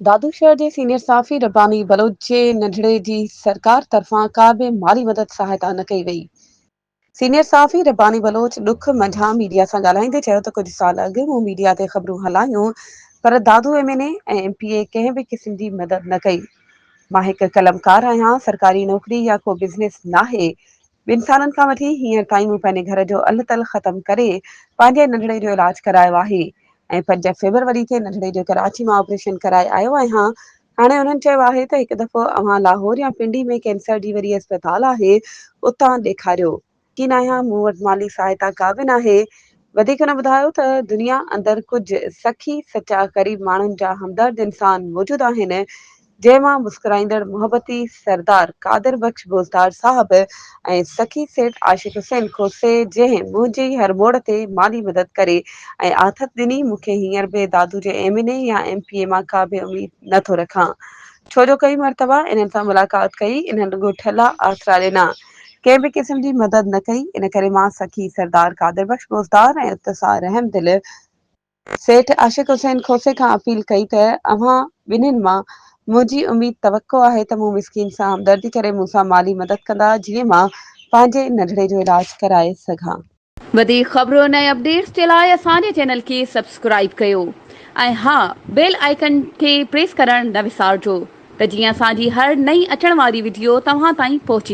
دادو شهر جي سينيئر صحافي رباني بلوچ جي ننڍڙي جي سرڪار طرفان ڪا به مالي مدد سهائتا نه ڪئي وئي. سينيئر صحافي رباني بلوچ ڏک منجهان ميڊيا سان ڳالهائيندي چيو ته ڪجهه سال اڳ مون ميڊيا تي خبرون هلايون پر Dadu M N A ۽ M P A ڪنهن به قسم جي مدد نه ڪئي. مان هڪ قلمڪار آهيان سرڪاري نوڪري يا ڪو بزنس ناهي. ٻن سالن کان وٺي هينئر تائين مون پنهنجي گهر جو ال تل ختم ڪري پنهنجي ننڍڙي جو علاج ڪرايو آهي ۽ 5 فيبروري تي ننڍڙي جو ڪراچي مان آپريشن ڪرائي آيو آهيان. هاڻي انهن چيو آهي ته هڪ دفعو اوهان لاهور يا پنڊي ۾ ڪينسر جي وڏي اسپتال آهي اتان ڏيکاريو. يقين آهيان مون وٽ مالي سهائتا ڪا به ناهي. وڌيڪ هن ٻڌايو ته دنيا اندر ڪجهه سخي سچا غريب ماڻهن جا همدرد انسان موجود آهن جنهن مان مسڪرائيندڙ محبتي سردار قادر بخش بوزدار صاحب ۽ سخي سيٺ عاشق حسين کوسي جنهن منهنجي هر موڙ تي مالي مدد ڪري ۽ آٿت ڏني، مون کي هينئر به دادو جي ايم اين اي يا ايم پي اي مان ڪا به اميد نه ٿو رکان. ڇو جو ڪئي مرتبا انهن سان ملاقات ڪئي، انهن رڳو ٺلها آسرا ڏنا. ڪنهن به قسم جي مدد نه ڪئي، ان ڪري مان سخي سردار قادر بخش بوزدار ۽ اتساهه رحمدل سيٺ عاشق حسين کوسي کان اپيل ڪئي ته اوهان ٻنهين مان منهنجي اميد توقع آهي ته مون مسڪين سان همدردي ڪري مون سان مالي مدد ڪندا جيئن مان پنهنجي ننڍڙي جو علاج ڪرائي سگهان. وڌيڪ خبرن ۽ اپڊيٽس جي لاء اسان جي چينل کي سبسڪرائيب ڪيو ۽ ها بيل آئيڪن کي پريس ڪرڻ نه وسارجو ته جيئن اسان جي هر نئين اچڻ واري وڊيو توهان تائين پهچي.